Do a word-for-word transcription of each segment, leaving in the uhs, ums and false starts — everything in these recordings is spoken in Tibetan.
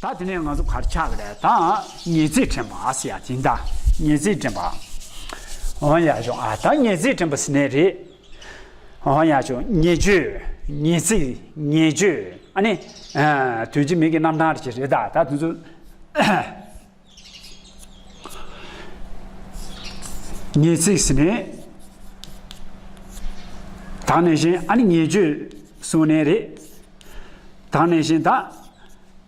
ད་དེ་ནས་ང་ཚོ་ག་རེ་ཆགས་ཀྱི་རེད། ད་ངེས་ཚིག་འདྲེན་པ་ཟེར་ཡ་དེ་ཡིན་ད། ངེས་ཚིག་འདྲེན་པ། འོ་ཡ་ཆོག་ཨ་ད་ངེས་ཚིག་འདྲེན་པ་ཟེར་ནའི་རེད། འོ་ཡ་ཆོག་ཉེས་བརྗོད། ངེས་ཚིག་ཉེས་བརྗོད། ཨ་ནི། ཨ། དོན་གཅིག་མིང་གི་རྣམ་གྲངས་ཅིག་རེད་ད། ད་དེ་ཚོ། ངེས་ཚིག་ཟེར་ནས། ད་ག་ནང་བཞིན་ཨ་ནི་ཉེས་བརྗོད་གསུངས་ནའི་རེད། ད་ག་ནང་བཞིན་ད།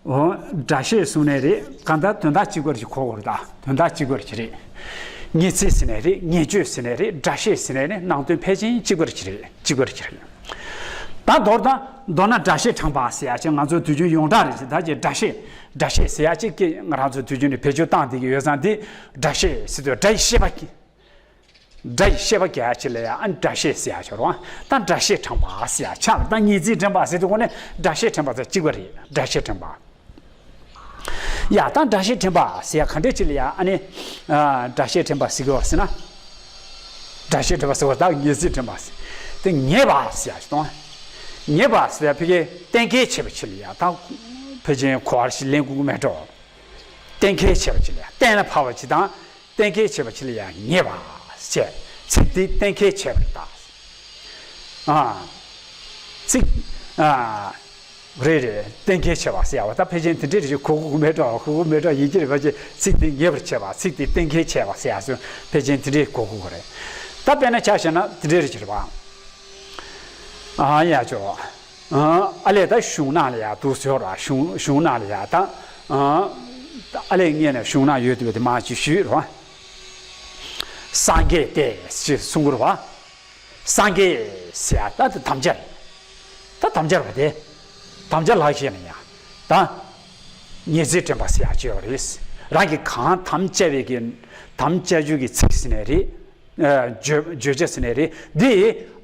འོ། སྒྲ་བཤད་གསུངས་ནའི་རེད། གང་ལྟར་དོན་དག་གཅིག་པ་ཅིག་གོ་དགོས་རེད་ད། དོན་དག་གཅིག་པ་ཅིག་རེད། ཉེས་ཚིག་ཟེར་ནའི་རེད། ཉེས་བརྗོད་ཟེར་ནའི་རེད། སྒྲ་བཤད་ཟེར་ནའི་རེད། ནང་དོན་ཕལ་ཆེར་གཅིག་པ་ཅིག་རེད། གཅིག་པ་ཅིག་རེད། ད་མདོར་ན། མདོར་ན་སྒྲ་བཤད་འདྲེན་པ་ཟེར་ཡ་ཅིག་ང་ཚོའི་དུས་རྒྱུན་ཡོངས་གྲགས་རེད་ཟེར། ད་ཅིག་སྒྲ་བཤད། སྒྲ་བཤད་ཟེར་ཡ་ཅིག་གི་ང་རང་ཚོའི་དུས་རྒྱུན་ནས་བེད་སྤྱོད་བཏང་བསྡད་ཀྱི་ཡོད་ཙང་། འདི་སྒྲ་བཤད་ཟེར་དུས་སྒྲ་ཡི་བཤད་པ་གི། སྒྲ་ཡི་བཤད་པ་གི་ཡ་ཅིག་ལ་ཡ་ཨ་ནི་སྒྲ་བཤད་ཟེར་ཡ་ཅིག་ཡོད་རེད་པ། ད་སྒྲ་བཤད་འདྲེན་པ་ཟེར་ཡ་ཆགས་པ། ད་ངེས་ཚིག་འདྲེན་པ་ཟེར་དུས་གོ་ནས་སྒྲ་བཤད་འདྲེན་པ་དང་གཅིག་པ་རེད། སྒྲ་བཤད་འདྲེན་པ། ཡ་ད་སྒྲ་བཤད་འདྲེན་པ་ཟེར་ཡ་ག་འདྲ་ཅིག་ལ་ཡ་ཨ་ནི། ཨ། སྒྲ་བཤད་འདྲེན་པ་ཟེར་གྱི་ཡོད་ཟེར་ན། སྒྲ་བཤད་འདྲེན་པ་ཟེར་བ་ད་ངེས་ཚིག་འདྲེན་པ་ཟེར། དེ་ངེས་པ་ཟེར་ཡ་ཅིག་དང་། ངེས་པ་ཟེར་ཡ་ཕ་གིའི་གཏན་འཁེལ་བྱས་པ་ཅིག་ལ་ཡ་ད་ཕལ་ཆེར་གོ་བ་ཞིག་ལེན་དགོས་ཀྱི་མེད་འགྲོ། གཏན་འཁེལ་བྱས་པ་ཅིག་ལ་ཡ་གཏན་ལ་ཕབ་པ་ཅིག་དང་། གཏན་འཁེལ་བྱས་པ་ཅིག་ལ་ཡ་ངེས་པ་ཟེར། ཚིག་དེ་གཏན་འཁེལ་བྱས་པ་རེད་ད། ཨ། ཚིག་ཨ། རེད་རེད། གཏན་འཁེལ་བྱས་པ་ཟེར་ཡ་བ་ད་ཕལ་ཆེར་དེ་འདྲས་རེད་ཅེས་གོ་གི་མེད་འགྲོ། གོ་གི་མེད་འགྲོ། ཡིན་གྱི་རེད་པ་ཅེས། ཚིག་དེ་ངེས་པར་བྱས་པ། ཚིག་དེ་གཏན་འཁེལ་བྱས་པ་ཟེར་ཡ་སུ་ཕལ་ཆེར་དེ་འདྲས་གོ་གི་རེད། ད་དཔེར་ན་ཆ་བཞག་ན་དེ་འདྲས་རེད་ཅེས་རེད་པ། ཨ་ཡ་ཅོ། ཨ་ལས་ད་གཞུང་ནང་ལ་ཡ་འདུག་ཟེར་ར། གཞུང་གཞུང་ནང་ལ་ཡ་ད། ཨ་ལས་ངས་ནས་གཞུང་ནང་ཡོད་དུས་དེ་མ་ཅིག་ཞུས་ར། སངས་རྒྱས་ཏེ་ཞེས་གསུང་གི་རེད་པ། སངས་རྒྱས་ཟེར་ཡ་ད་དེ་དམ་བཅའ་རེད། ད་དམ་བཅའ་རེད་པ་དེ། དམ་བཅའ་ལག་ཤེས་ན་ཡ། ད། ངེས་ཚིག་འདྲེན་པ་ཟེར་ཡ་ཅིག་ཡོད་རེད། རང་གིས་གང་དམ་བཅའ་བའི་གི། དམ་བཅའ་རྒྱུ་གི་ཚིག་ཟེར་ནའི་རེད། ཨ། བརྗོད་བརྗོད་བྱ་ཟེར་ནའི་རེད། འདི་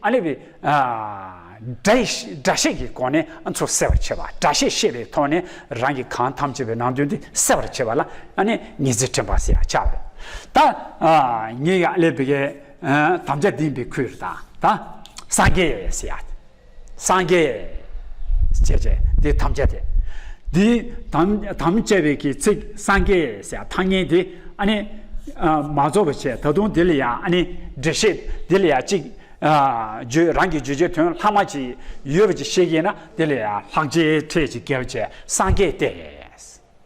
ཨ་ནི་བི། ཨ། སྒྲ་ཡི་སྒྲ་བཤད་ཀྱི་སྒོ་ནས་ཨ་ཚོ་གསལ་བར་བྱེད་པ། སྒྲ་བཤད་བཤད་པའི་ཐོག་ནས་རང་གིས་གང་དམ་བཅའ་བའི་ནང་དོན་དེ་གསལ་བར་བྱེད་པ་ལ་ཨ་ནི་ངེས་ཚིག་འདྲེན་པ་ཟེར་ཡ་ཆགས་པ་རེད། ད། ཨ། ངས་ཡ་ཨ་ལས་བི་གའི། ཨ། དམ་བཅའ་འདི་བི་ཁུར་ད། ད། སངས་རྒྱས་ཟེར་ཡ། སངས་རྒྱས། ཅེས་བྱས་དེ་དམ་བཅའ་དེ། འདི་དམ་དམ་བཅའ་བའི་གི་ཚིག་སངས་རྒྱས་ཟེར་ཐ་སྙད་དེ་ཨ་ནི། ཨ། མ་རྫོགས་པ་བྱས། ད་དུང་དེ་ལ་ཡ་ཨ་ནི་འགྲེལ་བཤད་དེ་ལ་ཡ་གཅིག་ཨ། བརྗོད་རང་གི་བརྗོད་བྱའི་དོན་ལྷག་མ་ཅིག་ཡོད་པ་ཅིག་བཤད་ཀྱི་ཡིན་ན། དེ་ལ་ཡ་ལྷག་བཅས་ཕྲད་ཅིག་བརྒྱབ་བྱས་སངས་རྒྱས་ཏེ།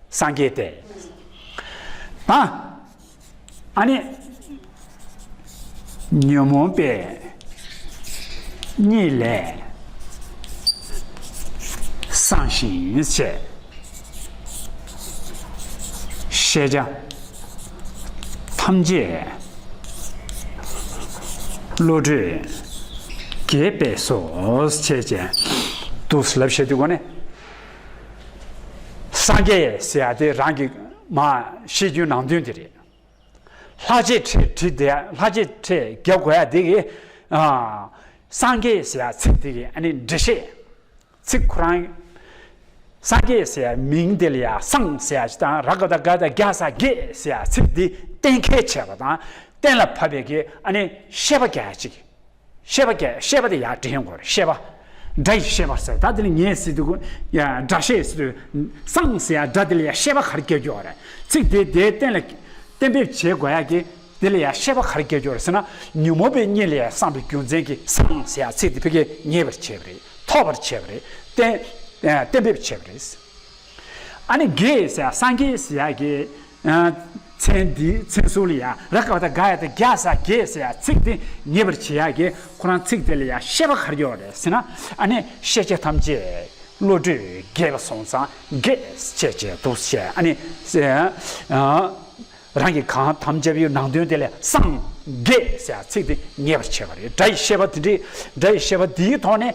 སངས་རྒྱས་ཏེ། ད། ཨ་ནི། ཉོན་མོངས་པས་གཉིད་ལས་སངས་ཤིང་ཞེས། ཤེས་བྱ་ཐམས་ཅད་བློ་གྲོས་རྒྱས་པས་སོ། ཞེས་བྱས་འདུག་ལབ་བཤད་དུས་གོ་ནས། སངས་རྒྱས་ཟེར་ཡ་དེ་རང་གི་མ་ཤེས་རྒྱུ་ནང་དོན་དེ་རེད། ལྷག་བཅས་ཕྲད་བྲིས་དེ། ལྷག་བཅས་ཕྲད་རྒྱབ་དགོས་ཡ་དེ་གི། ཨ། སངས་རྒྱས་ཟེར་ཡ་ཚིག་དེ་གི་ཨ་ནི་འགྲེལ་བཤད། ཚིག་ཁོ་རང་། སངས་རྒྱས་ཟེར་ཡ་མིང་དེ་ལ་ཡ་སངས་ཟེར་ཡ་ཅིག་དང་། ར་ག་བཏགས་རྒ་དང་རྒྱ་ས་རྒྱས་ཟེར་ཡ་ཚིག་འདི་གཏན་འཁེལ་བྱས་པ་དང་གཏན་ལ་ཕབ་པའི་གི་ཨ་ནི་བཤད་པ་རྒྱག་ཡ་ཅིག་བཤད་པ་རྒྱག་བཤད་པ་དེ་ཡར་འདྲེན་དགོས་རེད། བཤད་པ། སྒྲ་ཡི་བཤད་པ་ཟེར། ད་དེ་ལ་ངེས་ཟེར་དུས་ཀོ། ཡ་སྒྲ་བཤད་ཟེར་དུས། སངས་ཟེར་ཡ་སྒྲ་དེ་ལ་ཡ་བཤད་པ་ག་རེ་རྒྱག་རྒྱུ་རེད། ཚིག་དེ་དེ་གཏན་ལ་གཏན་འབེབས་བྱེད་དགོས་ཡ་གི། དེ་ལ་ཡ་བཤད་པ་ག་རེ་རྒྱག་རྒྱུ་རེད་ཟེར་ན། ཉོན་མོངས་པའི་གཉིད་ལས་སངས་པའི་རྒྱུ་མཚན་གྱིས་སངས་ཟེར་ཡ་ཚིག་དེ་ཕ་གིར་ངེས་པར་བྱས་པ་རེད། ཐོབ་པར་བྱས་པ་རེད། གཏན་གཏན་འབེབས་བྱས་པ་རེད། ཨ་ནི་རྒྱས་ཟེར་ཡ། སངས་རྒྱས་ཟེར་ཡ་གི། ཨ། མཚན་འདི་མཚན་གསོལ་ལ་ཡ་ར་ག་བཏགས་རྒ་ཡ་དང་རྒྱ་ས་རྒྱས་ཟེར་ཡ་ཚིག་དེ་ངེས་པར་བྱེད་ཡ་གི་ཁོ་རང་ཚིག་དེ་ལ་ཡ་བཤད་པ་ག་རེ་ཡོད་རེད་ཟེར་ན། ཨ་ནི་ཤེས་བྱ་ཐམས་ཅད་བློ་གྲོས་རྒྱས་པ་སོང་ཙང་རྒྱས་བྱས་བྱས་འདུག་བྱས། ཨ་ནི། ཨ། རང་གིས་གང་དམ་བཅའ་བའི་ནང་དོན་དེ་ལ་སངས་རྒྱས་ཟེར་ཡ་ཚིག་དེ་ངེས་པར་བྱས་པ་རེད། སྒྲ་ཡི་བཤད་པ་དེ་འདྲའི། སྒྲ་ཡི་བཤད་པ་འདིའི་ཐོག་ནས།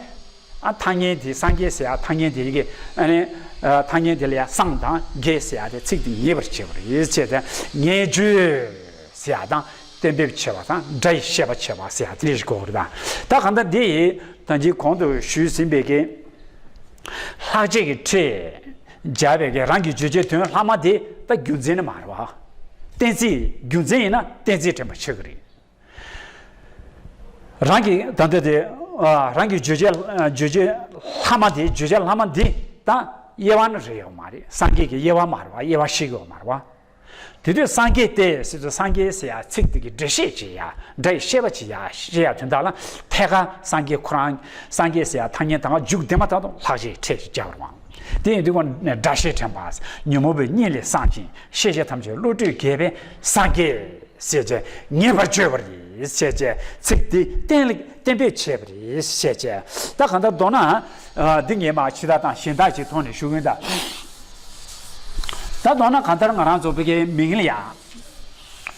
ཨ། ཐ་སྙད་དེ་སངས་རྒྱས་ཟེར་ཡ་ཐ་སྙད་དེ་གི། ཨ་ནི། ཨ། ཐ་སྙད་དེ་ལ་ཡ་སངས་དང་རྒྱས་ཟེར་ཡ་དེ་ཚིག་དེ་ངེས་པར་བྱས་པ་རེད་ཅེས་དང་། ངེས་བརྗོད་ཟེར་ཡ་དང་གཏན་འབེབས་བྱས་པ་དང་སྒྲ་ཡི་བཤད་པ་བྱས་པ་ཟེར་ཡ་དེ་འདྲ་ཞིག་གོ་དགོས་རེད་ད། ད་གང་ལྟར་འདི་ཡི་ད་ཅི་གོང་དུ་ཞུས་ཟིན་པའི་གི། ལྷག་བཅས་ཀྱི་ཕྲད་སྦྱར་བའི་གི་རང་གི་བརྗོད་བྱའི་དོན་ལྷག་མ་དེ་ད་རྒྱུ་མཚན་ནི་མ་རེད་བ། གཏན་ཚིགས། རྒྱུ་མཚན་ཡིན་ན་གཏན་ཚིགས་འདྲེན་པ་ཆགས་ཀྱི་རེད། རང་གི་ད་ལྟ་དེ། ཨ། རང་གི་བརྗོད་བྱ། བརྗོད་བྱའི་ལྷག་མ་དེ། བརྗོད་བྱ་ལྷག་མ་འདི་ད་ དབྱེ་བ་ནི་རེ་ཡོད་མ་རེད། སངས་རྒྱས་ཀྱི་དབྱེ་བ་མ་རེད་བ། དབྱེ་བ་ཤེས་ཀྱི་ཡོད་མ་རེད་བ། དེ་དུས་སངས་རྒྱས་ཏེ་ཟེར་དུས་སངས་རྒྱས་ཟེར་ཡ་ཚིག་དེ་གི་འགྲེལ་བཤད་བྱེད་ཡ། སྒྲ་ཡི་བཤད་པ་བྱེད་ཡ། བཤད་ཡ་དོན་དག་ལ་ཐད་ཀར་སངས་རྒྱས་ཁོ་རང་། སངས་རྒྱས་ཟེར་ཡ་ཐ་སྙད་དང་མཇུག་བདེ་མ་ཐག་ཏུ་ལྷག་བཅས་ཕྲད་ཅིག་སྦྱར་བ། དེ་ཡིན་དུས་ཀྱང་སྒྲ་ཤེས་དྲན་པ། ཉོན་མོངས་པའི་གཉིད་ལས་སངས་ཤིང་། ཤེས་བྱ་ཐམས་ཅད་བློ་གྲོས་རྒྱས་པས་སངས་རྒྱས་ཟེར་བྱས་ངེས་པར་བརྗོད་པ་རེད་ཟེར་བྱས་ཚིག་འདི་གཏན་ལ་གཏན་འབེབས་བྱས་པ་རེད་ཟེར་བྱས། ད་གང་ལྟར་མདོར་ན། ཨ། འདི་ངས་མ་ཕྱི་དག་དང་གཞན་དག་ཅིག་ཐོག་ནས་ཞུ་གི་ཡིན་ད། ད་མདོར་ན་གང་ལྟར་ང་རང་ཚོ་བོད་སྐད་མིང་ལ་ཡ།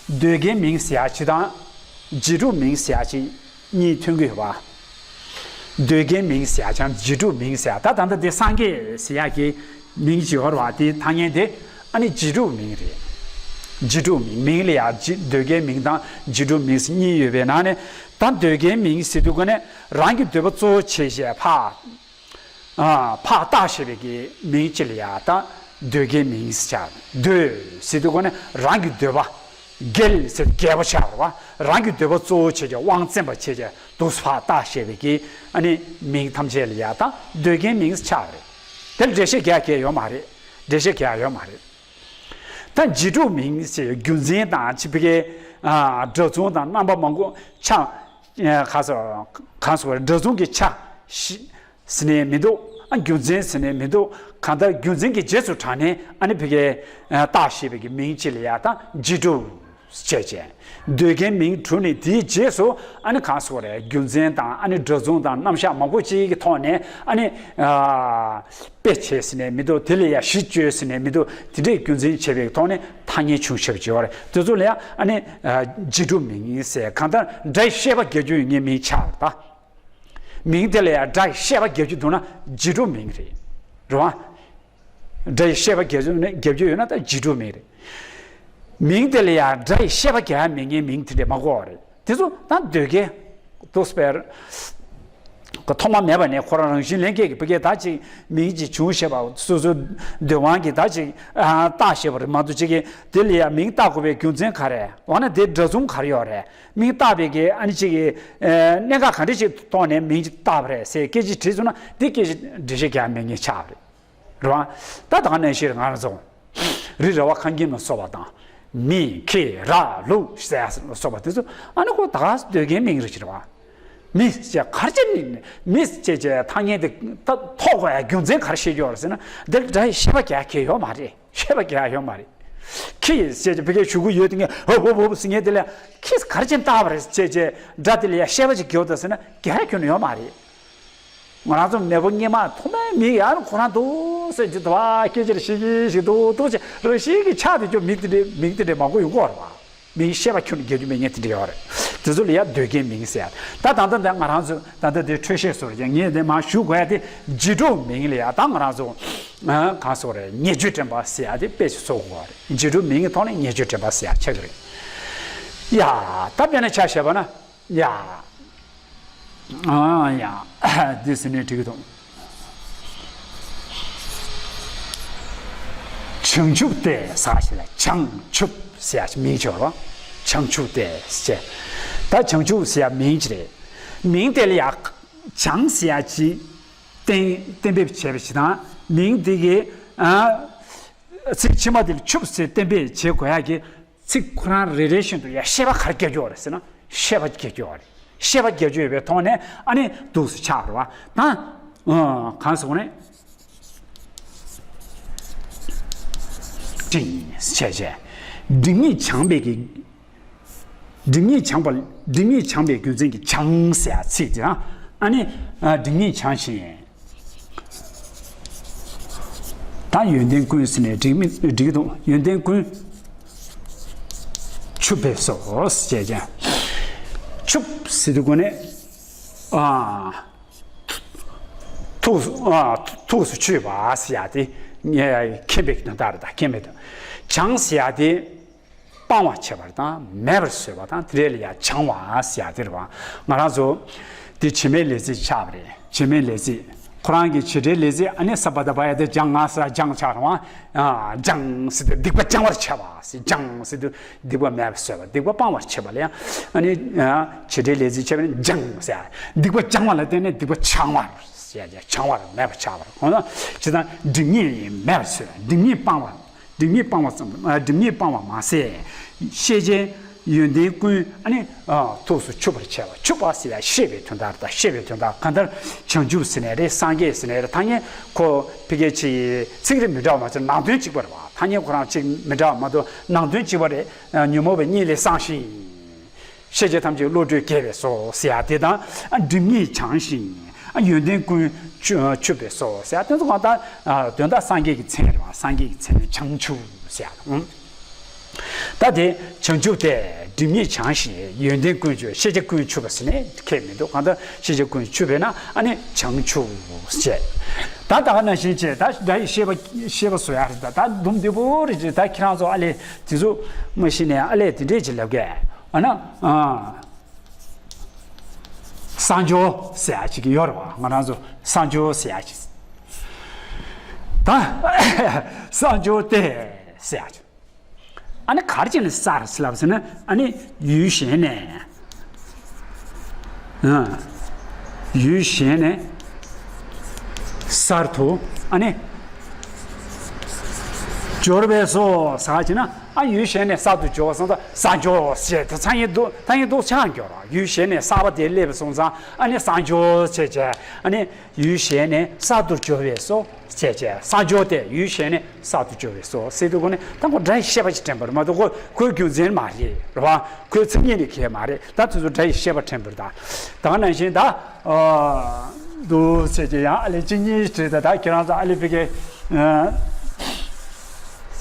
འདོད་རྒྱལ་མིང་ཟེར་ཡ་ཅིག་དང་། རྗེས་གྲུབ་མིང་ཟེར་ཡ་ཅིག་གཉིས་ཐོན་གྱི་ཡོད་པ། འདོད་རྒྱལ་མིང་ཟེར་ཡ་ཅང་རྗེས་གྲུབ་མིང་ཟེར་ཡ། ད་ད་ལྟ་དེ་སངས་རྒྱས་ཟེར་ཡ་གི་མིང་ཅིག་ཡོད་རེད་བ། དེའི་ཐ་སྙད་དེ་ཨ་ནི་རྗེས་གྲུབ་མིང་རེད། རྗེས་གྲུབ་མིང་། མིང་ལ་ཡ་རྗེས། འདོད་རྒྱལ་མིང་དང་རྗེས་གྲུབ་མིང་ཟེར་གཉིས་ཡོད་པའི་ནང་ནས། ད་འདོད་རྒྱལ་མིང་ཟེར་དུས་ཀ་ནས་རང་གི་འདོད་པ་གཙོ་བོ་བྱས་བྱས་ཕར། ཨ། ཕར་བཏགས་བྱས་པའི་གི་མིང་ཅིག་ལ་ཡ་ད་འདོད་རྒྱལ་མིང་ཟེར་བྱ། འདོད་ཟེར་དུས་ཀ་ནས་རང་གི་འདོད་པ། རྒྱལ་ཟེར་རྒྱལ་པོ་ཆགས་པ། རང་གི་འདོད་པ་གཙོ་བོ་བྱས་ཀྱང་དབང་བཙན་པ་བྱས་ཀྱང་འདུག་སེ་ཕར་བཏགས་བྱས་པའི་གི་ཨ་ནི་མིང་ཐམས་ཅད་ལ་ཡ་ད་འདོད་རྒྱལ་མིང་ཆགས་པ་རེད། དེ་ལ་འགྲེལ་བཤད་རྒྱག་གི་ཡོད་མ་རེད། འགྲེལ་བཤད་རྒྱག་ཡོད་མ་རེད། ད་རྗེས་གྲུབ་མིང་ཞེས་རྒྱུ་མཚན་དང་ཆིབས་ཀའི་སྒྲ་མཚུངས་དང་རྣམ་པ་མང་པོ་ཆ། ག་སོ་གང་སོ་སྒྲ་མཚུངས་ཀྱི་ཆ་ཞིག་ཟེར་ནས་མི་འདུག་ཨ། རྒྱུ་མཚན་ཟེར་ནས་མི་འདུག་གང་ལྟར་རྒྱུ་མཚན་གྱི་རྗེས་སུ་འབྲངས་ནས་ཨ་ནི་བོད་སྐད་བཏགས་བཞག་པའི་གི་མིང་ཅིག་ལ་ཡ་ད་རྗེས་གྲུབ་ཅེས་བྱས། འདོད་རྒྱལ་མིང་གྲུབ་ནས་དེའི་རྗེས་སུ་ཨ་ནི་གང་ཟེར་དགོས་རེད། རྒྱུ་མཚན་དང་ཨ་ནི་སྒྲ་མཚུངས་དང་རྣམ་གཞག་མང་པོ་ཅིག་གི་ཐོག་ནས་ཨ་ནི་དཔེ་བྱས་ཟེར་ནས་མི་འདུག་དེ་ལ་ཡ་གཞི་བཅོལ་ཟེར་ནས་མི་འདུག་དེ་འདྲའི་རྒྱུ་མཚན་བྱས་པའི་ཐོག་ནས་ཐ་སྙད་བྱུང་ཤེས་པ་ཅིག་ཡོད་རེད། དེ་ཚོ་ལ་ཡ་ཨ་ནི་རྗེས་གྲུབ་མིང་ཟེར། གང་ལྟར་སྒྲ་ཡི་བཤད་པ་རྒྱག་རྒྱུ་ཡིན་ངེས་མིང་ཆགས་པ་ད། མིང་དེ་ལ་ཡང་སྒྲ་ཡི་བཤད་པ་རྒྱག་རྒྱུ་འདུག་ན་རྗེས་གྲུབ་མིང་རེད། རེད་བ། སྒྲ་ཡི་བཤད་པ་རྒྱག་རྒྱུ་ནི་རྒྱག་རྒྱུ་ཡོད་ན་ད་རྗེས་གྲུབ་མིང་རེད། མིང་དེ་ལ་ཡང་སྒྲ་ཡི་བཤད་པ་རྒྱག་ཡ་མེད་ངེས་མིང་དེ་འདྲ་མ་དགོས་པ་རེད། དེ་ཚོ་ད་འདོད་རྒྱལ། དུ་སྤེལ། གི་ཐོག་མ་མེད་པ་ནས་ཁོ་རང་རང་བཞིན་ལྷན་སྐྱེས་ཀྱི་བུ་སྐད་ད་ཅིག་མིང་ཅིག་བྱུང་ཤེས་པ་སོ་སོའི་འདོད་དབང་གིས་ད་ཅིག་ཨ་བཏགས་ཤེས་པ་རེད་མ་གཏོགས་ཅིག་གིས་དེ་ལ་ཡང་མིང་བཏགས་དགོས་པའི་རྒྱུ་མཚན་ག་རེ་འོ་ན་དེ་སྒྲ་མཚུངས་ག་རེ་ཡོད་རེད། མིང་བཏགས་པའི་གི་ཨ་ནི་ཅིག་གི་ཨེ་གནད་འགག་ག་འདྲ་ཅིག་ཐོག་ནས་མིང་ཅིག་བཏགས་པ་རེད་ཟེར་སྐད་ཆ་དྲིས་སོང་ན་དེ་སྐད་ཆ་འགྲེལ་བཤད་རྒྱག་མེད་ངེས་ཆགས་པ་རེད། རེད་བ། ད་ད་ག་ནང་བཞིན་ང་རང་ཚོ་རི་ར་བ་ཁ་འགྱིམ་ལ་སོགས་པ་དང་། མི་ཁྱི་ར་ལུག་ཟེར་ཡ་ལ་སོགས་པ་དེ་ཚོ་ཨ་ནི་ཁོ་ད་ག་སེ་འདོད་རྒྱལ་མིང་རེད་ཟེར་བ། མི་ཟེར་ག་རེ་བྱས་ནས་མི་ཟེར་བྱས་ཐ་སྙད་དེ་ད་ཐོགས་དགོས་ཡ་རྒྱུ་མཚན་ག་རེ་བཤད་ཀྱི་ཡོད་རེད་ཟེར་ན་འདིར་སྒྲ་ཡི་བཤད་པ་རྒྱག་གི་ཡོད་མ་རེད། བཤད་པ་རྒྱག་ཡ་ཡོད་མ་རེད། ཁྱི་ཟེར་བྱས་བོད་སྐད་ཞུ་གི་ཡོད་དེ་ངས་ཧོབ་ཧོབ་ཧོབ་ཟེར་མཁན་དེ་ལ་ཁྱི་ག་རེ་བྱས་ནས་བཏགས་པ་རེད་ཟེར་བྱས་སྒྲ་དེ་ལ་ཡ་བཤད་པ་ཅིག་རྒྱག་དང་ཟེར་ན་རྒྱག་ཡ་ཁྱོན་ནས་ཡོད་མ་རེད། ང་རང་ཚོ་མེས་པོ་སྔོན་མ་ཐོག་མའི་མི་ཡང་ཁོ་རང་འདུག་ཟེར་གྱི་འདུག་བ། སྐད་ཆ་རེ་བཤད་ཀྱི་ཞིག་འདུག་འདུག་ཅེས་རང་བཞིན་གྱི་ཆ་དེ་ཚོ་མིང་དེ་འདྲའི་མིང་དེ་འདྲའི་མང་པོ་ཡོང་གི་ཡོད་རེད་བ། མིང་བཤད་པ་ཁྱོན་ནས་རྒྱག་རྒྱུ་མེད་མཁན་དེ་འདྲ་ཡོད་རེད། དེ་ཚོ་ལ་ཡ་འདོད་རྒྱལ་མིང་ཟེར་ཡ། ད་ད་ལྟ་འདི་ང་རང་ཚོ་ད་ལྟ་འདི་འཕྲོས་བཤད་སོགས་རེད་ཀྱང་ངས་འདི་མར་ཞུ་དགོས་ཡ་དེ་རྗེས་གྲུབ་མིང་ལ་ཡ་ད་ང་རང་ཚོ་གང་ཟེར་དགོས་རེད། ཉེ་བརྗོད་དྲན་པ་ཟེར་ཡ་དེ་དཔེ་ཆ་བཟོ་དགོས་པ་རེད། རྗེས་གྲུབ་མིང་གི་ཐོག་ནས་ཉེ་བརྗོད་དྲན་པ་ཟེར་ཡ་ཆགས་ཀྱི་རེད། ཡ་ད་དཔེར་ན་ཆ་བཞག་པ་ན། ཡ། ཨ་ཡ། འདི་ཟེར་ནས་འགྲིག་གི་འདུག་བྱང་ཆུབ་སྟེ་ཟེར་ཞིག་ལ་བྱང་ཆུབ་ཟེར་ཡ་མིང་ཅིག་ཡོད་རེད། བྱང་ཆུབ་སྟེ་ཟེར། ད་བྱང་ཆུབ་ཟེར་ཡ་མིང་ཅིག་རེད། མིང་དེ་ལ་ཡ་བྱང་ཟེར་ཡ་ཅིག་གཏན་གཏན་འབེབས་བྱས་པ་ཞིག་དང་མིང་དེ་གི་ཨ་ཚིག་ཕྱི་མ་དེ་ལ་ཆུབ་ཟེར་གཏན་འབེབས་བྱེད་དགོས་ཡ་གི་ཚིག་ཁོ་རང་རེ་རེ་བཞིན་དུ་ཡ་བཤད་པ་ག་རེ་རྒྱག་རྒྱུ་ཡོད་རེད་ཟེར་ན་བཤད་པ་རྒྱག་རྒྱུ་ཡོད་རེད། བཤད་པ་རྒྱག་རྒྱུ་ཡོད་པའི་ཐོག་ནས་ཨ་ནི་འདུག་སེ་ཆགས་རེད་བ། ད་གང་ཟེར་དགོས་རེད། འབྲིང་བྱས་བྱས། འབྲིང་ཉིད་བྱང་བའི་གི། འབྲིང་ཉིད་བྱང་བ། འབྲིང་ཉིད་བྱང་བའི་རྒྱུ་མཚན་གྱིས་བྱང་ཟེར་ཡ་ཚིག་དེ་རང་ཨ་ནི་འབྲིང་ཉིད་བྱང་ཞིང་། ད་ཡོན་ཏན་ཀུན་ཟེར་ནས་འགྲིག་མི་འགྲིག་གི་འདུག་ཡོན་ཏན་ཀུན་ཆུབ་པས་སོ་ཞེས་བྱ། ཆུབ་ཟེར་དུས་གོ་ནས་ཨ་ཐུགས་སུ་ཨ་ཐུགས་སུ་ཆུད་པ་ཟེར་ཡ་དེ་མཁྱེན་པའི་དོན་དག་རེད། ད་མཁྱེན་པའི་དོན། བྱང་ཟེར་ཡ་དེ། སྤང་བར་བྱེད་པ་དང་མེད་པར་བཟོད་པ་དང་དེ་འདྲ་ལ་ཡང་བྱང་བ་ཟེར་ཡ་དེ་རེད་བ། ང་རང་ཚོ་དེ་བྱེ་སྨྲའི་ལས་ཚིག་ཆགས་པ་རེད། བྱེ་སྨྲའི་ལས་ཚིག་ཁོ་རང་གི་བྱེད་སྒྲའི་ལས་ཚིག་ཨ་ནི་ས་པ་ད་པ་ཡ་དེ་སྦྱང་ང་ས་སྦྱང་ཆགས་རེད་བ། སྦྱང་ཟེར་དུས་སྡིག་པ་སྦྱང་བར་བྱ་བ་ཟེར། སྦྱང་ཟེར་དུས་སྡིག་པ་མེད་པར་བཟོད་པ། སྡིག་པ་སྤང་བར་བྱེད་པ་ལ་ཡང་ཨ་ནི་བྱེད་སྒྲའི་ལས་ཚིག་བྱས་པ་ནི་སྦྱང་ཟེར། སྡིག་པ་སྦྱང་བ་ལ་བརྟེན་ནས་སྡིག་པ་བྱང་བར། ཅེས་བྱང་བར་མེད་པར་བྱ་བར། འོ་ན་ཇི་ལྟར་སྒྲིབ་གཉིས་མེད་པར་བཟོས། སྒྲིབ་གཉིས་སྤང་བ། སྒྲིབ་གཉིས་སྤང་བ་ཙམ། སྒྲིབ་གཉིས་སྤང་བ་མ་ཟད། ཤེས་བྱའི་ཡོན་ཏན་ཀུན་ཨ་ནི་ཐུགས་སུ་ཆུད་པར་བྱ་བ། ཆུད་པ་ཟེར་ཡ་ཤེས་པའི་དོན་དག་དང་། ཤེས་པའི་དོན་དག་གང་ལྟར་བྱང་ཆུབ་ཟེར་ནའི་རེད། སངས་རྒྱས་ཟེར་ནའི་རེད། ཐ་སྙད་ཁོ་ཕ་གི་ཅིག་ཚིག་རེ་མི་འདྲ་བ་མ་ཚད་ནང་དོན་གཅིག་པ་རེད་བ། ཐ་སྙད་ཁོ་རང་གཅིག་མི་འདྲ་བ་མ་གཏོགས་ནང་དོན་གཅིག་པ་རེད། ཉོན་མོངས་པའི་གཉིད་ལས་སངས་ཤིང་། ཤེས་བྱ་ཐམས་ཅད་བློ་གྲོས་རྒྱས་པས་སོ་ཟེར་ཡ་དེ་དང་། སྒྲིབ་གཉིས་བྱང་ཞིང་ཡོན་ཏན་ཀུན་ཆུད་པས་སོ་ཟེར་ཡ་དེ་ཚོ་གང་ལྟར་དོན་དག་སངས་རྒྱས་ཀྱི་མཚན་རེད་བ། སངས་རྒྱས་ཀྱི་མཚན་བྱང་ཆུབ་ཟེར་ཡ། ད་དེ་བྱང་ཆུབ་སྟེ། སྒྲིབ་གཉིས་བྱང་ཞིང་ཡོན་ཏན་ཀུན་ཆུད། ཤེས་བྱ་ཀུན་ཆུད་པ་ཟེར་ནས་ཁྱད་མི་འདུག་གང་ལྟར་ཤེས་བྱ་ཀུན་ཆུད་པས་ན་ཨ་ནི་བྱང་ཆུབ་ཟེར། ད་ད་ག་ནང་བཞིན་བྱས། ད་སྒྲ་ཡི་ཤེས་པ་ཤེས་པ་བཟོ་ཡ་རེད། ད་ད་དུམ་བདེ་པོ་རེད་ཅེས། ད་ཁྱེད་རང་ཚོ་ཨ་ལས་དེ་ཚོ་མ་ཤེས་ནས་ཨ་ལས་དེ་འདྲས་ཅིག་ལབ་གས། ཨ་ན་ཨ་གསང་སྦྱོར་ཟེར་ཡ་ཅིག་ཡོད་རེད་བ། ང་རང་ཚོ་གསང་སྦྱོར་ཟེར་ཡ་ཅིག་ད་གསང་སྦྱོར་ཏེ་ཟེར་ཡ་ཅིག་ཨ་ནི་ག་རེ་བྱས་ནས་གསར་ཟེར་ལབ་ཟེར་ན། ཨ་ནི་ཡུལ་གཞན་ནས། ཨ། ཡུལ་གཞན་ནས་གསར་དུ་ཨ་ནི་སྦྱོར་བས་སོ་ཟེར་བྱས་ན། ཨ་ཡུལ་གཞན་ནས་གསར་དུ་སྦྱོར་བ་སོང་ཙང་གསར་སྦྱོར་ཞེས་དེ་ཚང་ཡིན་འདུག་ད་ཡིན་འདུག་ཆགས་འགྱུར་རོ། ཡུལ་གཞན་ནས་གསར་པ་དེ་སླེབས་སོང་ཙང་ཨ་ནི་གསར་སྦྱོར་བྱས་བྱས། ཨ་ནི་ཡུལ་གཞན་ནས་གསར་དུ་སྦྱོར་བས་སོ་ཞེས་བྱས། གསར་སྦྱོར་ཏེ་ཡུལ་གཞན་ནས་གསར་དུ་སྦྱོར་བས་སོ་ཟེར་དུས་ཁོ་ནི་ད་ཁོ་སྒྲ་ཡི་ཤེས་པ་ཞིག་དྲན་པ་རེད་མ་གཏོགས་ཁོ་ཁོའི་རྒྱུ་མཚན་མ་རེད་རེད་བ། ཁོའི་མཚན་ཉིད་ནི་གལ་མ་རེད། ད་དེ་ཚོ་སྒྲ་ཡི་ཤེས་པ་དྲན་པ་རེད། ད་ད་ག་ནང་བཞིན་ད་འདུག་ཟེར་གྱི་ཡང་ཨ་ལས་གཅིག་གཉིས་བྲིས། ད་ད་ཁྱེད་རང་ཚོ་ཨ་ལས་ཕ་གི་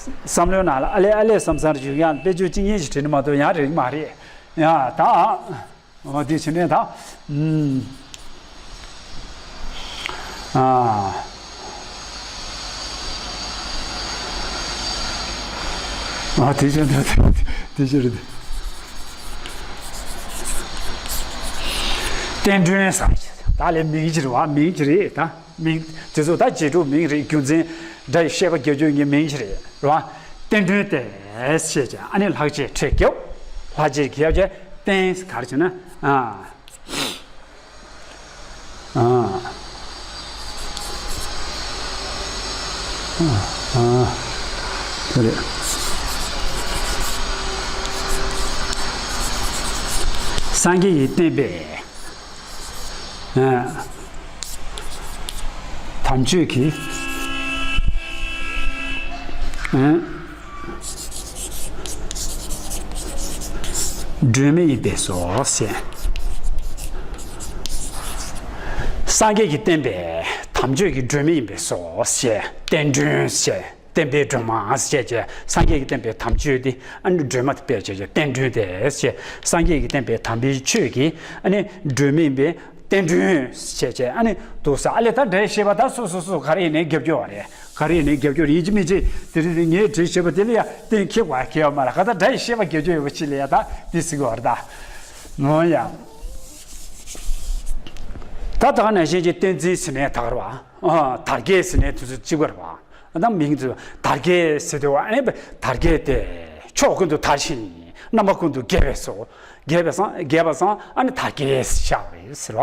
བསམ་བློའི་ནང་ལ་ཨ་ལས་ཨ་ལས་བསམ་བསམ་རེ་བྱུང་ཡང་དཔེ་བརྗོད་གཅིག་གཉིས་ཤིག་བྲིས་ནི་མ་གཏོགས་ཡང་རིག་མ་རེད། ཡང་ད། འོ་དེ་བྱས་ནས་ད། ཨུམ། ཨ། ཨ་དེ་བྱས་ནས་དེ་བྱས་རེད། བསྟན་སྒྲོན་ཟེར། ད་ལས་མིང་ཅིག་རེད་བ། མིང་ཅིག་རེད་ད། མིང་དེ་ཚོ་ད་རྗེས་འགྲོ་མིང་རེད། རྒྱུ་མཚན་སྒྲ་ཡི་ཤེས་པ་རྒྱས་བརྗོད་ཀྱི་མིང་ཞིག་རེད་རེད་བ། བསྟན་སྒྲོན་ཏེ་ཞེས་བྱ། ཨ་ནི་ལྷག་བཅས་ཕྲད་རྒྱབ། ལྷག་བཅས་རྒྱབ་བྱས་བསྟན་ག་རེ་བྱས་ན། ཨ་ཨ་ཨ་ཨ་དེ་རེད། སངས་རྒྱས་ཀྱིས་བསྟན་པའི་ཨ་དམ་ཆོས་ཀྱི་ཨ་སྒྲོན་མེ་ཡིན་པས་སོ་ཞེས། སངས་རྒྱས་ཀྱིས་བསྟན་པའི་དམ་ཆོས་ཀྱི་སྒྲོན་མེ་ཡིན་པས་སོ་ཞེས། བསྟན་སྒྲོན་ཞེས། བསྟན་པའི་སྒྲོན་མ་ཞེས་བྱས། སངས་རྒྱས་ཀྱིས་བསྟན་པའི་དམ་ཆོས་དེ་ཨ་ནི་སྒྲོན་མ་དེ་དཔེ་བྱས་བྱས་བསྟན་སྒྲོན་ཏེ་ཞེས། སངས་རྒྱས་ཀྱིས་བསྟན་པའི་དམ་པའི་ཆོས་ཀྱི་ཨ་ནི་སྒྲོན་མེ་ཡིན་པས་བསྟན་སྒྲོན་ཞེས་བྱས། ཨ་ནི་འདུག་ས། ཨ་ལས་ད་སྒྲ་ཡི་ཤེས་པ་ད་སོ་སོ་སོ་ག་རེ་ཡིན་ནའི་རྒྱབ་སྐྱོར་བ་རེད། ག་རེ་ཡིན་ནའི་རྒྱབ་སྐྱོར་ཡིན་གཅིག་མིན་གཅིག་དེ་རིང་དེ་ངས་བྲིས་བྱས་པ་དེ་ལ་ཡ་གཏན་འཁེལ་བ་གལ་ཡོད་མ་རེད། ག་ད་སྒྲ་ཡི་ཤེས་པ་རྒྱབ་སྐྱོར་ཡོད་པ་ཅིག་ལ་ཡ་ད་དེ་ཟེར་གི་བ་རེད་ད། འོ་ཡ། ད་ད་ག་ནང་བཞིན་གྱི་བསྟན་འཛིན་ཟེར་ནའི་ད་ག་རེད་བ། ཨ་དར་རྒྱས་ཟེར་ནའི་དུས་ཚོད་གཅིག་པ་རེད་བ། ད་མིང་དུ་དར་རྒྱས་ཟེར་དུས་བ། ཨ་ནི་དར་རྒྱས་ཏེ་ཕྱོགས་ཀུན་ཏུ་དར་ཞིང་རྣམ་པ་ཀུན་ཏུ་རྒྱས་པས་སོ། རྒྱས་པས་སང་། རྒྱས་པས་སང་ཨ་ནི་དར་རྒྱས་ཟེར་བ་རེད་ཟེར་བ།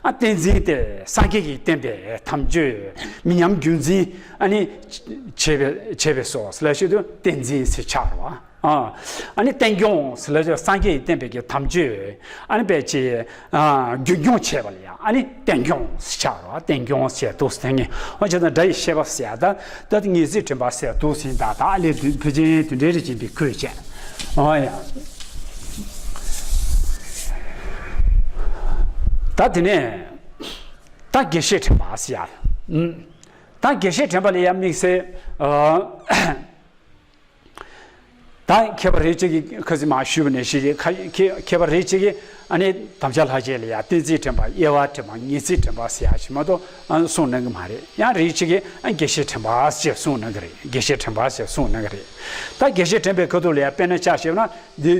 ཨ་བསྟན་འཛིན་ཏེ་སངས་རྒྱས་ཀྱིས་བསྟན་པའི་དམ་ཆོས་མི་ཉམས་རྒྱུན་འཛིན་ཨ་ནི་བྱས་པའི་བྱས་པས་སོ་ཟེར་ལ་ཞུ་དུས་བསྟན་འཛིན་ཟེར་ཆགས་རེད་བ། ཨ་ཨ་ནི་བསྟན་སྐྱོང་ཟེར་ལ་ཞུ་སངས་རྒྱས་ཀྱིས་བསྟན་པའི་གི་དམ་ཆོས་ཨ་ནི་དཔེ་ཅིག་ཨ་རྒྱུན་སྐྱོང་བྱས་པ་ལ་ཡང་ཨ་ནི་བསྟན་སྐྱོང་ཟེར་ཆགས་རེད་བ། བསྟན་སྐྱོང་ཟེར་འདུག་ཟེར་ངེས། འོ་བྱས་ཙང་སྒྲ་ཡི་ཤེས་པ་ཟེར་ཡ་ད། ད་ངེས་ཚིག་དྲན་པ་ཟེར་འདུག་ཟིན། ད་ད་ཨ་ལས་བུ་ཆེན་དུ་འདྲེ་རེ་བྱིན་པའི་ཁོས་བྱས། འོ་ཡ། ད་དེ་ནས་ད་དགེ་བཤེས་དྲན་པ་ཟེར་ཡ། ཨུམ། ད་དགེ་བཤེས་དྲན་པ་ལ་ཡ་དམིགས་བསལ། ཨ། ད་མཁས་པ་རེ་གཅིག་གིས་ཁ་སང་མར་ཞུས་པ་ནང་བཞིན་གྱི་ཁ་མཁས་མཁས་པ་རེ་གཅིག་གིས་ཨ་ནི་དམ་བཅའ་ལྷག་བཅས་ལ་ཡ་གཏན་ཚིགས་དྲན་པ། དབྱེ་བ་དྲན་པ། ངེས་ཚིག་དྲན་པ་ཟེར་ཡ་ཞིག་མ་གཏོགས་ཨ་གསུངས་གནང་གི་མ་རེད། ཡང་རེ་གཅིག་གིས་ཨ་དགེ་བཤེས་དྲན་པ་ཞེས་གསུངས་གནང་གི་རེད། དགེ་བཤེས་དྲན་པ་ཞེས་གསུངས་གནང་གི་རེད། ད་དགེ་བཤེས་དྲན་པའི་ཁ་ཐུག་ལ་ཡ་དཔེར་ན་ཆ་བཞག་ན་འདི།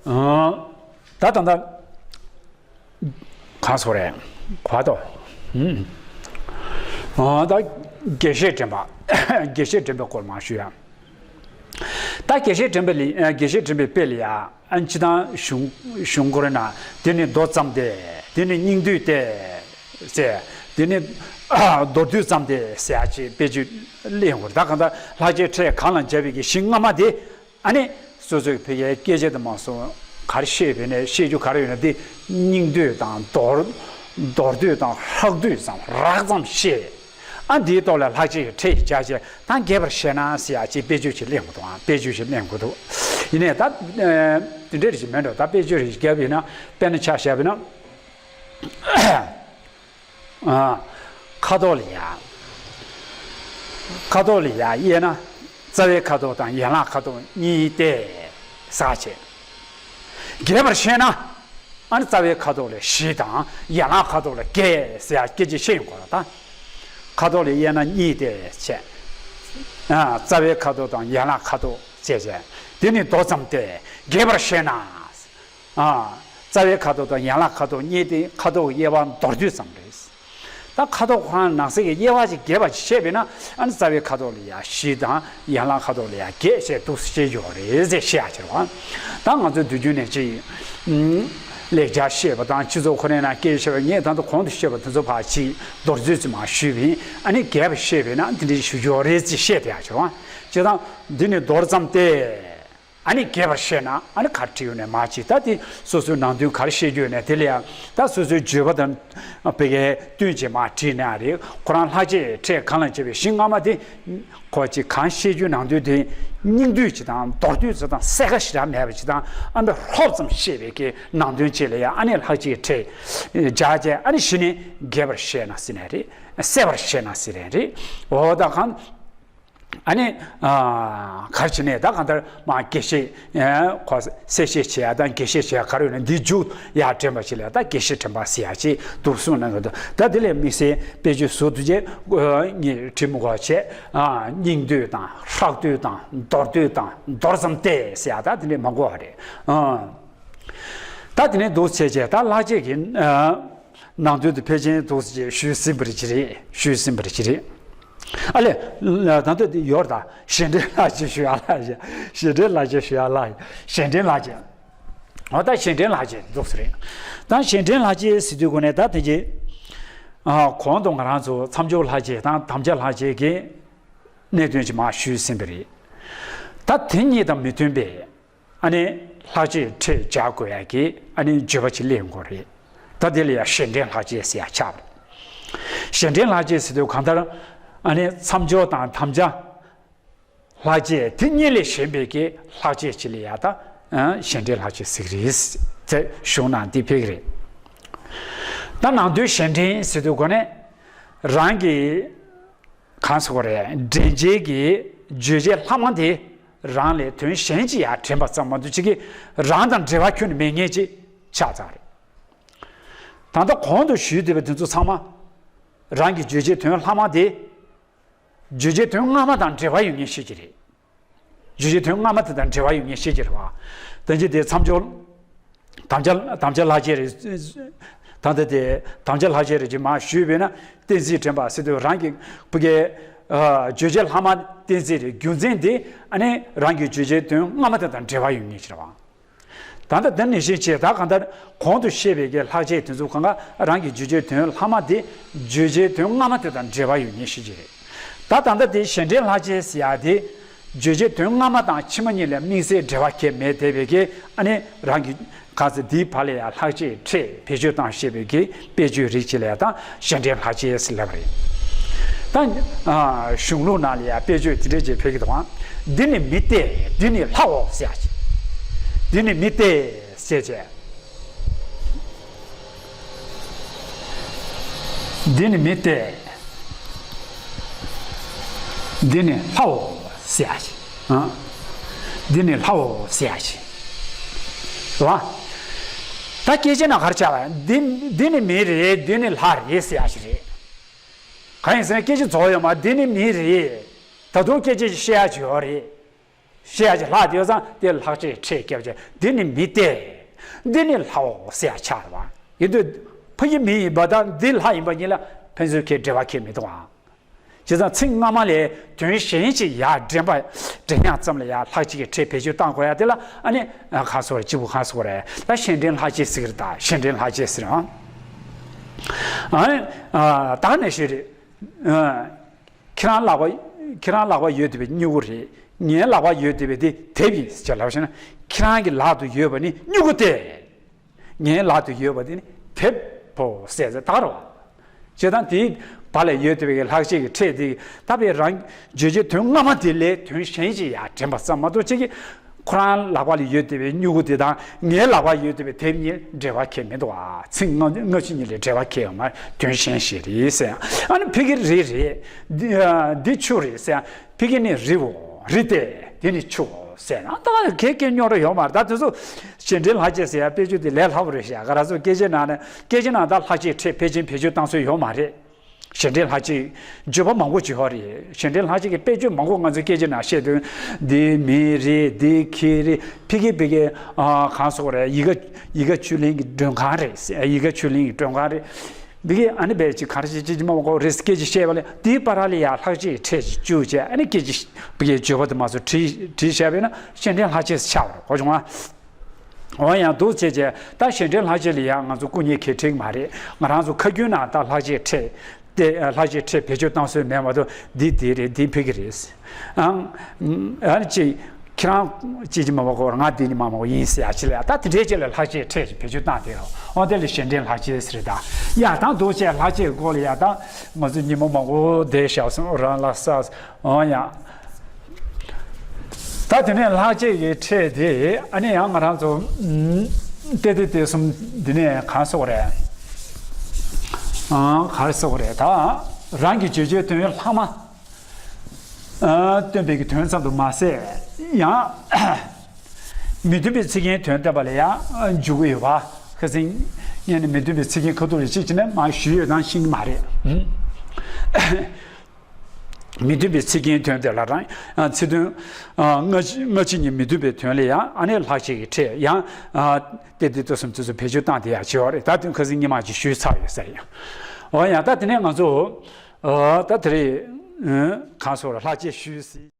ཨ། ད་ད་ལྟ། གང་སོ་རེད། གོ་ཏོ། ཨ་ད་དགེ་བཤེས་དྲན་པ། དགེ་བཤེས་དྲན་པའི་སྐོར་མར་ཞུ་ཡ། ད་དགེ་བཤེས་དྲན་པ་ལ། དགེ་བཤེས་དྲན་པའི་དཔེ་ལ་ཡ། ཨ་སྤྱིར་བཏང་གཞུང་གཞུང་ཁོ་རེ་ན། དེ་ནི་མདོ་ཙམ་སྟེ། དེ་ནི་སྙིང་བསྡུས་ཏེ། ཟེར། དེ་ནི་མདོར་བསྡུས་ཙམ་སྟེ་ཟེར་ཡ་ཅིག་དཔེ་བརྗོད་གླེང་དགོས། ད་གང་ལྟར་ལྷག་བཅས་ཕྲད་གང་ལ་སྦྱར་བའི་གི་གཞི་སྔ་མ་དེ། ཨ་ནི་སོ་སོའི་ཕ་གིའི་སྐད་ཆ་དུ་མ་སོང་ག་རེ་བཤད་པས་ནས་བཤད་རྒྱུ་ག་རེ་ཡོད་ན་དེ་སྙིང་བསྡུས་དང་མདོར་མདོར་བསྡུས་དང་ལྷག་བསྡུས་ཙམ་རགས་ཙམ་བཤད། ཨ་འདིའི་ཐོག་ལ་ལྷག་བཅས་ཀྱི་ཕྲད་སྦྱར་བྱས་ད་རྒྱས་པར་བཤད་ན་ཟེར་ཡ་ཅིག་དཔེ་བརྗོད་ཅིག་གླེང་དགོས་འདུག་ཨ་དཔེ་བརྗོད་ཅིག་གླེང་དགོས་འདུག་ཡིན་ནའི་ད་དེ་འདྲའི་རིགས་ཅིག་མེད་འགྲོ། ད་དཔེ་བརྗོད་རིགས་ཅིག་བརྒྱབ་ཡིན་ན་དཔེར་ན་ཆ་བཞག་པ་ཡིན་ན། ཨ། ཁ་དོག་ལ་ཡ། ཁ་དོག་ལ་ཡ་དབྱེ་ན། རྩ་བའི་ཁ་དོག་དང་ཡན་ལག་ཁ་དོག་གཉིས་ཏེ། ཟེར་བྱས། རྒྱས་པར་བཤད་ན། ཨ་ནི་རྩ་བའི་ཁ་དོག་ལ་བཞི་དང་ཡན་ལག་ཁ་དོག་ལ་བརྒྱད་ཟེར་ཡ་སྐད་ཆ་བཤད་ཡོང་གི་རེད་ད། ཁ་དོག་ལ་དབྱེ་ན་གཉིས་ཏེ་བྱས། ཨ། རྩ་བའི་ཁ་དོག་དང་ཡན་ལག་ཁ་དོག་བྱས་བྱས། དེ་ནི་མདོ་ཙམ་སྟེ། རྒྱས་པར་བཤད་ན། ཨ། རྩ་བའི་ཁ་དོག་དང་ཡན་ལག་ཁ་དོག་གཉིས་ཏེ་ཁ་དོག་དབྱེ་བ་མདོར་བསྡུས་ཙམ་རེད། ད་ཁ་དོག་ཁོ་རང་ནང་གསེས་ཀྱི་དབྱེ་བ་ཅིག་རྒྱས་པ་ཅིག་བཤད་པས་ན། ཨ་ནི་རྩ་བའི་ཁ་དོག་ལ་ཡ་བཞི་དང་ཡན་ལག་ཁ་དོག་ལ་ཡ་བརྒྱད་ཅེས་འདུག་སེ་བཤད་ཡོད་རེད་ཟེར་བཤད་ཡ་ཕྱིར་བ། ད་ང་ཚོས་དུས་རྒྱུན་ནས་ཅིག་ལེགས་སྦྱར་བཤད་པ་དང་སྤྱི་ཚོགས་ཁོ་ནའི་ནང་སྐད་བཤད་པ། ངས་ད་ལྟ་གོང་དུ་བཤད་པ་དེ་ཚོ་ཕར་ཅིག་མདོར་བསྡུས་ཙམ་མ་ཞུས་པས། ཨ་ནི་རྒྱས་པ་བཤད་པས་ན་འདི་འདྲ་ཞུ་རྒྱུ་ཡོད་རེད་ཅེས་བཤད་བསྡད་ཡ་ཕྱིར་བ། བྱས་ཙང་འདི་ནི་མདོར་ཙམ་སྟེ། ཨ་ནི་རྒྱས་པར་བཤད་ན་ཨ་ནི་ག་རེ་བྲིས་ཡོད་ནས་མ་ཅིག་ད་དེ་སོ་སོའི་ནང་དོན་ག་རེ་བཤད་རྒྱུ་ཡོད་ནས་དེ་ལ་ཡང་ད་སོ་སོའི་བརྗོད་པ་དང་ཕ་གིའི་བསྟུན་བྱས་མ་བྲིས་ན་རེད། ཁོ་རང་ལྷག་བཅས་ཕྲད་གང་ལ་བྱེད་པའི་གཞི་སྔ་མ་དེ་ཁོ་ཅིག་གང་བཤད་རྒྱུའི་ནང་དོན་དེ་སྙིང་བསྡུས་ཅིག་དང་མདོར་བསྡུས་ཅིག་དང་གསལ་ཁ་ཞེ་དྲག་མེད་པ་ཅིག་དང་ཨ་འདྲ་ཧོབ་ཙམ་བཤད་པའི་གི་ནང་དོན་ཅིག་ལ་ཡང་ཨ་ནི་ལྷག་བཅས་ཕྲད་སྦྱར་བྱས། ཨ་ནི་གཞི་ནས་རྒྱས་པར་བཤད་ན་ཟེར་ནས་རེད། གསལ་བར་བཤད་ན་ཟེར་ནས་རེད། འོ་ད་གང་། ཨ་ནི། ཨ། ག་རེ་བྱས་ནས་ད་གང་ལྟར་མ་དགེ་བཤེས། ཨ། ཁོ་གསལ་བཤད་བྱེད་ཡ་དང་དགེ་བཤེས་བྱེད་ཡ་ག་རེ་ཡོད་ན་འདི་མཇུག་ཡར་དྲན་པ་ཞིག་ལ་ད་དགེ་བཤེས་དྲན་པ་ཟེར་ཡ་ཅིག་འདུག་གསུངས་གནང་གི་འདུག་ད་དེ་ལས་དམིགས་བསལ་དཔེ་བརྗོད་ཟུར་དུ་བྱས་ངས་བྲིས་མི་དགོས་བྱས། ཨ། སྙིང་བསྡུས་དང་ཧྲག་བསྡུས་དང་མདོར་བསྡུས་དང་མདོར་ཙམ་སྟེ་ཟེར་ཡ་ད་དེ་འདྲས་མ་དགོས་པ་རེད། ཨ། ད་དེ་ནས་འདུག་བྱས་བྱས་ད་ལྷག་བཅས་ཀྱི། ཨ། ནང་དོན་དུ་ཕལ་ཆེར་འདུག་ཅེས་ཞུས་ཟིན་པར་གྱི་རེད། ཞུས་ཟིན་པར་གྱི་རེད། ཨ་ལས། ད་ལྟ་འདི་ཡོར་ད་གཞན་འདྲེན་ལྷག་བཅས་ཞུ་ཡ་ལ་ཡ། གཞན་འདྲེན་ལྷག་བཅས་ཞུ་ཡ་ལ་ཡ། གཞན་འདྲེན་ལྷག་བཅས། འོ་ད་གཞན་འདྲེན་ལྷག་བཅས་འདུག་ཟེར་རེད། ད་གཞན་འདྲེན་ལྷག་བཅས་ཟེར་དུས་གོ་ནས་ད་དེ་རྗེས། ཨ། གོང་དུ་ང་རང་ཚོ་མཚམས་སྦྱོར་ལྷག་བཅས་དང་དམ་བཅའ་ལྷག་བཅས་ཀྱི་གནད་དོན་ཅིག་མར་ཞུས་ཟིན་པ་རེད། ད་དེ་གཉིས་དང་མི་མཐུན་པའི། ཨ་ནི་ལྷག་བཅས་ཕྲད་སྦྱར་དགོས་ཡ་གི་ཨ་ནི་བརྗོད་པ་ཅིག་གླེང་དགོས་རེད། ད་དེ་ལ་ཡང་གཞན་འདྲེན་ལྷག་བཅས་ཟེར་ཡ་ཆགས་པ་རེད། གཞན་འདྲེན་ལྷག་བཅས་ཟེར་དུས་གང་ལྟར་ཨ་ནི་མཚམས་སྦྱོར་དང་དམ་བཅའ་ལྷག་བཅས་དེ་གཉིས་ལས་གཞན་པའི་གི་ལྷག་བཅས་ཅིག་ལ་ཡ་ད་གཞན་འདྲེན་ལྷག་བཅས་ཟེར་གི་རེད་ཟེར་གཞུང་ནང་འདི་ཕེབས་ཀྱི་རེད། ད་ནང་དོན་གཞན་འདྲེན་ཟེར་དུས་གོ་ནས་རང་གི་གང་ཟེར་དགོས་རེད། འདྲེན་བྱེད་ཀྱི་བརྗོད་བྱའི་ལྷག་མ་དེ་རང་ལས་དོན་གཞན་ཅིག་ཡར་འདྲེན་པ་ཙམ་མ་གཏོགས་ཅིག་གིས་རང་དང་འབྲེལ་བ་ཁྱོན་ནས་མེད་མཁན་ཅིག་ཆགས་ཚར་རེད། ད་ལྟ་གོང་དུ་ཞུས་བསྡད་པ་དེ་ཚོ་ཚང་མ་རང་གི་བརྗོད་བྱའི་དོན་ལྷག་མ་དེ་བརྗོད་བྱའི་དོན་སྔ་མ་དང་འབྲེལ་བ་ཡོད་མཁན་ཤེས་ཀྱི་རེད། བརྗོད་བྱའི་དོན་སྔ་མ་དེ་དང་འབྲེལ་བ་ཡོད་མཁན་ཤེས་ཀྱི་རེད་བ། དོན་གྱི་དེ་མཚམས་སྦྱོར། དམ་བཅའ་དམ་བཅའ་ལྷག་བཅས་རེད། ད་ལྟ་དེ་དམ་བཅའ་ལྷག་བཅས་རེད་ཅེས་མར་ཞུས་པས་ན་གཏན་ཚིགས་དྲན་པ་ཟེར་དུས་རང་གི་ཕ་གིའི་བརྗོད་བྱའི་ལྷག་མ་གཏན་ཚིགས་རེད། རྒྱུ་མཚན་དེ་ཨ་ནི་རང་གི་བརྗོད་བྱའི་དོན་སྔ་མ་དེ་དང་འབྲེལ་བ་ཡོད་མཁན་ཞིག་རེད་བ། ད་ལྟ་དེ་ནང་བཞིན་བྱས་ད་གང་ལྟར་གོང་དུ་བཤད་པའི་གི་ལྷག་བཅས་དེ་ཚོ་གང་ག་རང་གི་བརྗོད་བྱའི་དོན་ལྷག་མ་དེ་བརྗོད་བྱའི་དོན་སྔ་མ་དེ་དང་འབྲེལ་བ་ཡོད་མཁན་ཤེས་ཀྱི་རེད། ད་ད་ལྟ་དེ་གཞན་འདྲེན་ལྷག་བཅས་ཟེར་ཡ་དེ་བརྗོད་བྱའི་དོན་སྔ་མ་དང་ཕྱི་མ་གཉིས་ལ་དམིགས་བསལ་འབྲེལ་བ་གང་ཡང་མེད་བསྡད་པའི་གི་ཨ་ནི་རང་གི་ག་ཚོད་འདིའི་བར་ལ་ཡང་ལྷག་བཅས་ཕྲད་བེད་སྤྱོད་བཏང་ཤེས་པའི་གི་དཔེ་བརྗོད་རིགས་ཅིག་ལ་ཡང་ད་གཞན་འདྲེན་ལྷག་བཅས་ཟེར་ལབ་པ་རེད། ད་ཨ་གཞུང་ལུགས་ནང་ལ་ཡང་དཔེ་བརྗོད་དེ་འདྲས་ཅིག་ཕེབས་ཀྱི་འདུག་ཨང་། འདི་ནི་མི་སྟེ་འདི་ནི་ལྷའོ་ཟེར་ཡ་ཅིག་འདི་ནི་མི་སྟེ་ཟེར་བྱས། འདི་ནི་མི་སྟེ། འདི་ནི་ལྷའོ་ཟེར་ཡ་ཞིག་ཨ། འདི་ནི་ལྷའོ་ཟེར་ཡ་ཞིག་རེད་བ། ད་སྐད་ཆ་ནང་ག་རེ་ཆགས་པ། འདི་འདི་ནི་མི་རེད། འདི་ནི་ལྷ་རེད་ཟེར་ཡ་ཞིག་རེད། གང་ཡིན་ཟེར་ན་སྐད་ཆ་རྫོགས་ཡོད་མ། འདི་ནི་མི་རེད། ད་དུང་སྐད་ཆ་ཞིག་བཤད་ཡ་ཅིག་ཡོད་རེད། བཤད་ཡ་ཅིག་ལྷག་བསྡད་ཡོད་ཙང་དེ་ལྷག་བཅས་ཕྲད་བརྒྱབ་བྱས་འདི་ནི་མི་སྟེ། འདི་ནི་ལྷའོ་ཟེར་ཡ་ཆགས་རེད་བ། ཡིན་དུས་ཕ་གི་མི་ཡིན་པ་དང་འདི་ལྷ་ཡིན་པ་གཉིས་ལ་ཕན་ཚུན་གྱི་འབྲེལ་བ་གང་ཡང་མི་འདུག་ཨང་། བྱས་ཙང་ཚིག་སྔ་མ་ལས་དོན་གཞན་ཅིག་ཡར་འདྲེན་པ་འདྲེན་ཡ་ཙམ་ལ་ཡར་ལྷག་བཅས་ཀྱི་ཕྲད་བེད་སྤྱོད་བཏང་དགོས་ཡ་དེ་ལ་ཨ་ནི་ག་རེ་ཟེར་དགོས་རེད། གཅིག་པུ་ག་རེ་ཟེར་དགོས་རེད། ད་གཞན་འདྲེན་ལྷག་བཅས་ཟེར་གི་རེད། ད་གཞན་འདྲེན་ལྷག་བཅས་ཟེར་ཨང་། ཨ་ནི་ཨ་ད་ནས་ཤེས་རེད། ཨ་ཁྱེད་རང་ལག་པ་ཁྱེད་རང་ལག་པ་ཡོད་བསྡད་པའི་སྨྱུ་གུ་རེད། ངའི་ལག་པ་ཡོད་བསྡད་པའི་དེ་དེབ་ཡིན་ཟེར་ལབ་བྱས་ན། ཁྱེད་རང་གི་ལག་ཏུ་ཡོད་པ་ནི་སྨྱུ་གུ་སྟེ། ངའི་ལག་ཏུ་ཡོད་པ་དེ་ནི་དེབ་པོ་ཟེར་ཟེར་ད་རོ། བྱས་ཙང་དེའི་བར་ལ་ཡོད་བསྡད་པའི་ལྷག་བཅས་ཀྱི་ཕྲད་དེ་ད་བའི་རང་བརྗོད་བྱའི་དོན་སྔ་མ་དེ་ལས་དོན་གཞན་ཞིག་ཡང་དྲན་པ་ཙམ་མ་གཏོགས་ཅིག་གིས་ཁོ་རང་ལག་པ་ལ་ཡོད་བསྡད་པའི་སྨྱུ་གུ་དེ་དང་ངའི་ལག་པ་ཡོད་བསྡད་པའི་དེབ་གཉིས་འབྲེལ་བ་གང་ཡང་མི་འདུག་ཨ། ཚིག་སྔ་སྔ་ཕྱི་གཉིས་ལ་འབྲེལ་བ་གང་ཡང་མ་དོན་གཞན་ཞིག་རེད་ཟེར། ཨ་ནི་ཕ་གི་རི་རེད། འདི་ཨ་འདི་ཆུ་རེད་ཟེར། ཕ་གི་ནི་རི་བོ་རི་སྟེ་འདི་ནི་ཆུ་བོ་ཟེར་ན་ད་གལ་གལ་རྙོག་དྲ་ཡོད་མ་རེད། ད་དེ་ཚོ་གཞན་འདྲའི་ལྷག་བཅས་ཟེར་ཡ་དཔེ་བརྗོད་དེ་ལས་སླ་པོ་རེད་ཤག་ག་ར་ཚོ་སྐད་ཆའི་ནང་ནས་སྐད་ཆའི་ནང་ད་ལྷག་བཅས་ཕྲད་ཕལ་ཆེར་བེད་སྤྱོད་བཏང་སྲོལ་ཡོད་མ་རེད། གཞན་འདྲའི་ལྷག་བཅས་བརྗོད་པ་མང་པོ་ཅིག་ཡོད་རེད། གཞན་འདྲའི་ལྷག་བཅས་ཀྱི་དཔེ་བརྗོད་མང་པོ་ང་ཚོའི་སྐད་ཆའི་ནང་བཤད་དོན་འདི་མི་རེད། འདི་ཁྱི་རེད། ཕ་གི་ཕ་གི་ཨ་གང་ཟེར་དགོས་རེད། ཡི་ག་ཡི་ག་ཆུ་ལེན་གྱི་མགྲོན་ཁང་རེད། ཡི་ག་ཆུ་ལེན་གྱི་མགྲོན་ཁང་རེད། འདི་གའི་ཨ་ནི་བས་ཅིག་གར་ཅིག་ཅིག་ཅིག་མ་གོ་རེས་སྐད་ཅིག་བཤད་པ་ལས་དེའི་བར་ལ་ཡ་ལྷག་བཅས་ཕྲད་ཅིག་བཅུག་བྱས་ཨ་ནི་སྐད་ཅིག་བི་གའི་བརྗོད་པ་དེ་མ་སོ་བྲིས་བྲིས་བྱས་པས་ན་གཞན་འདྲའི་ལྷག་བཅས་སུ་ཆགས་པ་རེད། གོ་བྱུང་ཨ། འོ་ཡང་འདུག་བྱས་བྱས་ད་གཞན་འདྲའི་ལྷག་བཅས་ལ་ཡ་ང་ཚོ་སྐུ་ཉིད་གལ་ཁྲིག་མ་རེད། ང་རང་ཚོ་ཁ་རྒྱུན་ནང་ད་ལྷག་བཅས་ཕྲད་དེ་ལྷག་བཅས་ཕྲད་བེད་སྤྱོད་བཏང་སྲོལ་མེད་མ་གཏོགས་འདི་འདི་རེད། འདི་ཕ་གི་རེད། ཨང་། ཨ་ནི་ཅིག་ཁྱེད་རང་ཅིག་ཅིག་མ་མ་གོ་ང་འདི་ནི་མ་མ་གོ་ཡིན་ཟེར་ཡ་ཅི་ལ་ཡ་ད་དེ་འདྲའི་ཅིག་ལ་ལྷག་བཅས་ཕྲད་ཅིག་བེད་སྤྱོད་བཏང་དེ་རོ། འོ་དེ་ལ་གཞན་འདྲའི་ལྷག་བཅས་ཟེར་ད། ཡ་ད་འདུག་བྱས་ལྷག་བཅས་སྐོར་ལ་ཡ་ད་ང་ཚོ་ཉིན་མོ་མ་གོ་བསྡད་བཞག་སོང་རང་ལ་ས། འོ་ཡ། ད་དེ་ནས་ལྷག་བཅས་ཀྱི་ཕྲད་དེ་ཨ་ནི་ཡང་ང་རང་ཚོ་ཏེ་ཏེ་ཏེ་གསུམ་འདི་ནས་གང་ཟེར་དགོས་རེད། ཨང་ག་རེ་ཟེར་དགོས་རེད། ད་རང་གི་བརྗོད་བྱའི་དོན་ལྷག་མ། སྟོན་པའི་གི་དོན་ཙམ་དུ་མ་ཟད་ཡང་མི་མཐུན་པའི་ཚིག་རྒྱན་དོན་བསྟན་པ་ལ་ཡང་འཇུག་གི་ཡོད་པ། ཁ་སང་ངས་ནི་མི་མཐུན་པའི་ཚིག་རྒྱན་ཁ་ཐུག་ལ་ཅིག་བྱས་ནས་མ་ཞུས་ཡོད་དང་ཤེས་ཀྱི་མ་རེད། མི་མཐུན་པའི་ཚིག་རྒྱན་དོན་དེ་ལ་རང་ཚིག་དོན་སྔ་ཕྱི་གཉིས་མི་མཐུན་པའི་དོན་ལ་ཡང་ཨ་ནི་ལྷག་བཅས་ཀྱི་ཕྲད་ཡང་ཏེ་ཏེ་ཏེ་གསུམ་དེ་ཚོ་བེད་སྤྱོད་བཏང་དེ་ཡང་བྱེད་པ་རེད། ད་དོན་ཁ་སང་ཉི་མ་ཅིག་ཞུས་ཚར་ཡོད་ས་རེད། འོ་ཡང་ད་དེ་ནས་ང་ཚོ། ཨ་ད་དེ་རེད། ཨ་གང་སོགས་ལ་ལྷག་བཅས་ཞུས་སྲིད།